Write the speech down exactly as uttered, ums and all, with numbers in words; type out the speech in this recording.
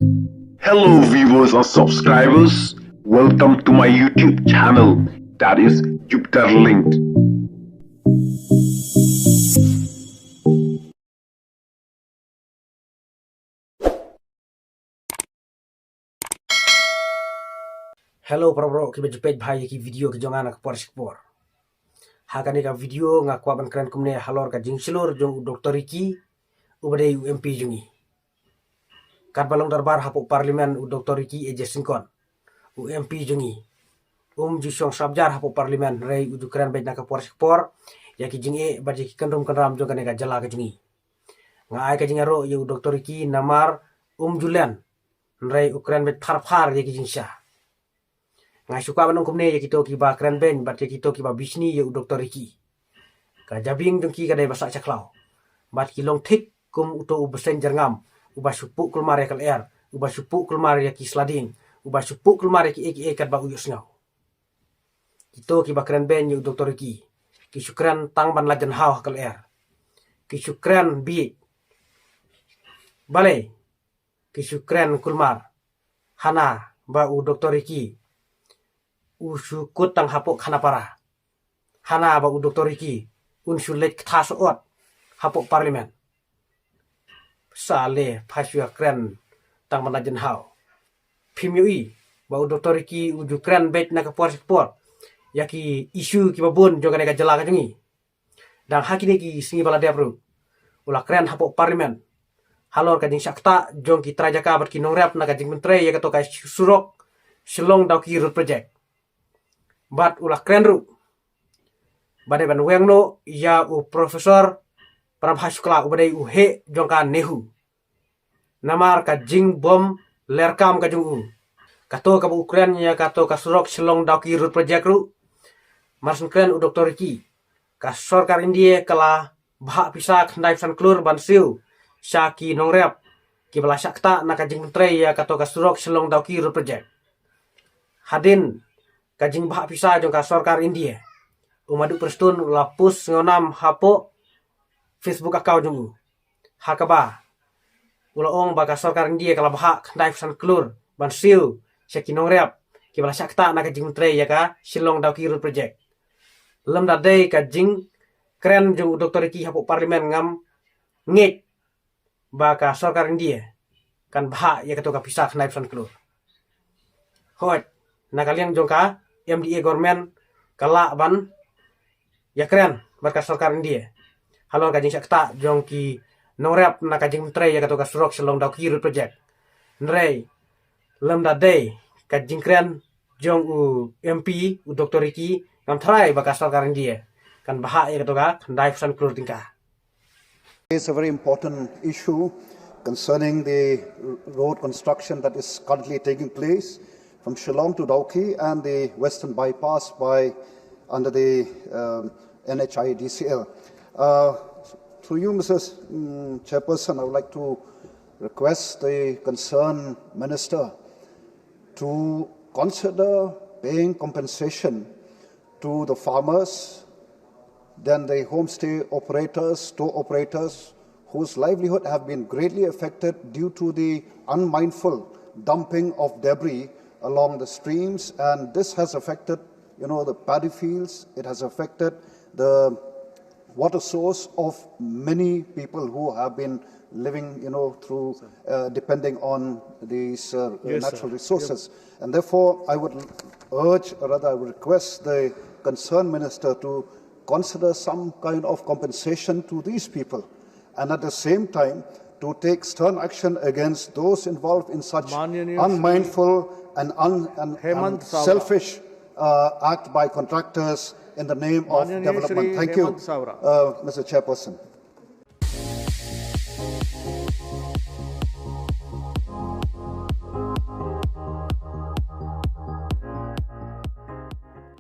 Hello, viewers and subscribers. Welcome to my YouTube channel, that is Jupiter Linked. Hello, para bro, kiba ju peit bha ïa ki video ki jong nga na ka por sha ka por. Ha kane ka video nga kwah ban kren kumne halor ka jingshlur jong u Doktor Ricky, uba dei u M P jong ngi. Katba long dorbar hapoh Parliament u Doktor Ricky A J Syngkon, u M P jong ngi, um ju shong shabjar hapoh Parliament, hynrei u ju kren beit na ka por sha ka por ïa ki jingeh bad ïa ki kynrum kynram jong kane ka jylla ka jong ngi. Nga ai ka jingïaroh ïa u Doktor Ricky namar um ju len, hynrei u kren beit phar phar ïa ki jingshisha. Nga shu kwah ban ong kumne ïa kito kiba kren beiñ bad ïa kito kiba bishni ïa u Doktor Ricky. Ka jabieng jong ki ka dei ba sah sha khlaw. Bad ki long thik kum uto u bseiñ jyrngam, uba shu puh kulmar ïa ka lyer, uba shu puh kulmar ïa ki sla dieng, uba shu puh kulmar ïa kiei kiei katba u ïohsngew. Kito kiba kren beiñ ïa u Doktor Ricky, ki shu kren tang ban lait jynhaw ha ka lyer. Ki shu kren bieit. Balei ki shu kren kulmar? Hana ba u Doktor Ricky u shu kut tang hapoh Khanapara. Hana ba u Doktor Ricky un shu leit ktha sohot hapoh Parliament. Sa leh pha shu ïa kren tang ban lait jynhaw. Phim ïohi ba u Doktor Ricky u ju kren beit na ka por sha ka por ïa ki issue kiba bun jong kane ka jylla ka jong ngi. Dang ha kine ki sngi ba la dep ruh u la kren hapoh Parliament halor ka jingshah ktah jong ki trai jaka bad ki nongrep na ka jingmyntoi ïa kato ka surok Shillong Dawki Road Project. Bad u la kren ruh ba dei ban weng noh ïa u Professor Prabha Shukla, uba dei u heh jong ka NEHU, namar ka jingbym lerkam ka jong u. Kato kaba u kren ïa kato ka surok Shillong Dawki Road Project ruh, mar shen kren u Doktor Ricky, ka sorkar India ka la bhah pisa khyndai phew san klur ban siew sha ki nongrep kiba la shah ktah na ka jingmyntoi ïa kato ka surok Shillong Dawki Road Project. Hadien ka jingbhah pisa jong ka sorkar India, u Madhu Prestone u la post sngewbha hapoh Facebook account jong u, ha kaba u la ong ba ka sorkar India ka la bhah khyndai phew san klur ban siew sha ki nongrep kiba la shah ktah na ka jingmyntoi ïa ka Shillong Dawki Road Project. Lymda dei ka jingkren jong u Doktor Ricky hapoh Parliament, ngam ngeit ba ka sorkar India kan bhah ïa kato ka pisa khyndai phew san klur. Hooid, na ka liang jong ka M D A government ka lah ban ïa kren bad ka sorkar India halor ka jingshah ktah jong ki nongrep na ka jingmyntoi ïa kato ka surok Shillong Dawki Road Project. Hynrei lymda dei ka jingkren jong u M P u Doktor Ricky, ngam tharai ba ka sorkar India kan bhah ïa kato ka khyndai phew san klur tyngka. It's a very important issue concerning the road construction that is currently taking place from Shillong to Dawki and the western bypass by under the um, N H I D C L. Uh, through you, Missus mm, Chairperson, I would like to request the concerned minister to consider paying compensation to the farmers, then the homestay operators, tour operators, whose livelihood have been greatly affected due to the unmindful dumping of debris along the streams, and this has affected, you know, the paddy fields, it has affected the water source of many people who have been living, you know, through uh, depending on these uh, Yes, natural sir. resources. And therefore, I would urge, or rather, I would request the concerned minister to consider some kind of compensation to these people, and at the same time, to take stern action against those involved in such माननीय श्री unmindful and, un, and, हेमंत and सावरा। selfish uh, act by contractors in the name of माननीय development. श्री Thank you, हेमंत सावरा। uh, Mister Chairperson.